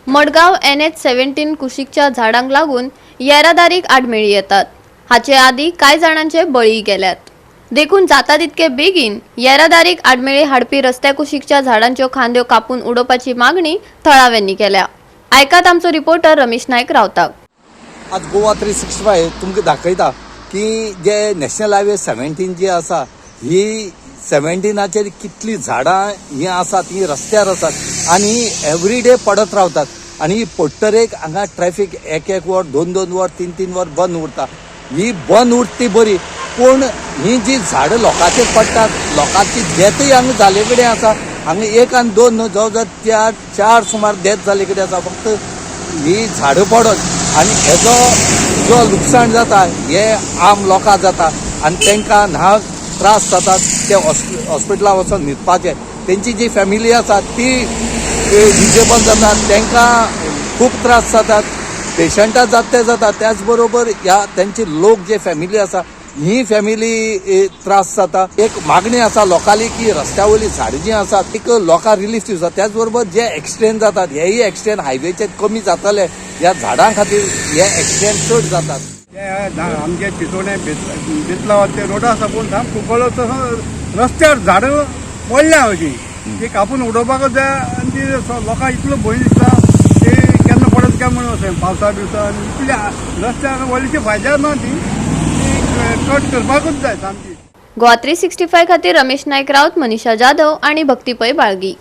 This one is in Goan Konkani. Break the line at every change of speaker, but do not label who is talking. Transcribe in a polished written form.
मडगांव एनएच 17 कुशीकच्या झाडांक लागून येरादारीक आडमेळी येतात. हाचे आदीं कांय जाणांचे बळी गेल्यात. देखून जाता तितके बेगीन येरादारीक आडमेळी हाडपी रस्त्या कुशीकच्या झाडांच्यो खांद्यो कापून उडोवपाची मागणी थळाव्यांनी केल्या. आयकात आमचो रिपोर्टर रमेश नायक रावताक.
आज गोवा 365 तुमकां दाखयता की जे नॅशनल हायवे 17 जी आसा, ही 17चेर कितली झाडां ही आसा, ती रस्त्यार आसात आनी एवरी डे पडत रावतात. आनी पडटरेक हांगा ट्रॅफीक एक एक वर, दोन दोन वर, तीन तीन वर बंद उरता. ही बंद उरता ती बरी, पूण ही जी झाडां लोकांचेर पडटात, लोकांची डेथय हांगा जाले कडेन आसा. हांगा एक आनी दोन न्हू, जवळ जवळ चार चार सुमार डेथ जाल्ले कडेन आसा फक्त ही झाडां पडत. आनी हेजो जो लुकसाण जाता हे आम लोकांक जाता आनी तांकां न्हा त्रास जातात ते हॉस्पिटलां वचोन न्हिदपाचे. तेंची जी फॅमिली आसा ती डिजेबल जातात, तांकां खूब त्रास जातात. पेशंटां जाता ते जाता, त्याच बरोबर ह्या तेंचे लोक जे फॅमिली आसा ही फॅमिली त्रास जाता. एक मागणी आसा लोकांली की रस्त्या वयली झाडां जी आसा ती लोकांक रिलीफ दिवचा. त्याच बरोबर जे एक्सिडेंट जातात हेय एक्सिडेंट हायवेचेर कमी जातले. ह्या झाडां खातीर हे एक्सिडेंट चड जातात.
ते आमगे चिचोणे बेतला ते रोडा साकून साम कुंकळ्ळो तसो रस्त्यार झाडां पडल्या अशीं, ती कापून उडोवपाकच जाय. आनी ती लोकांक इतलो भंय दिसता ती केन्ना पडत काय म्हणून, अशें पावसा बिवसा. आनी इतल्या रस्त्यार व्हडलीशी फायद्या ना ती, ती कट करपाकूच जाय सामकी.
गोवा 365 खातीर रमेश नायक राऊत, मनीषा जाधव आणि भक्ती पै बाळगी.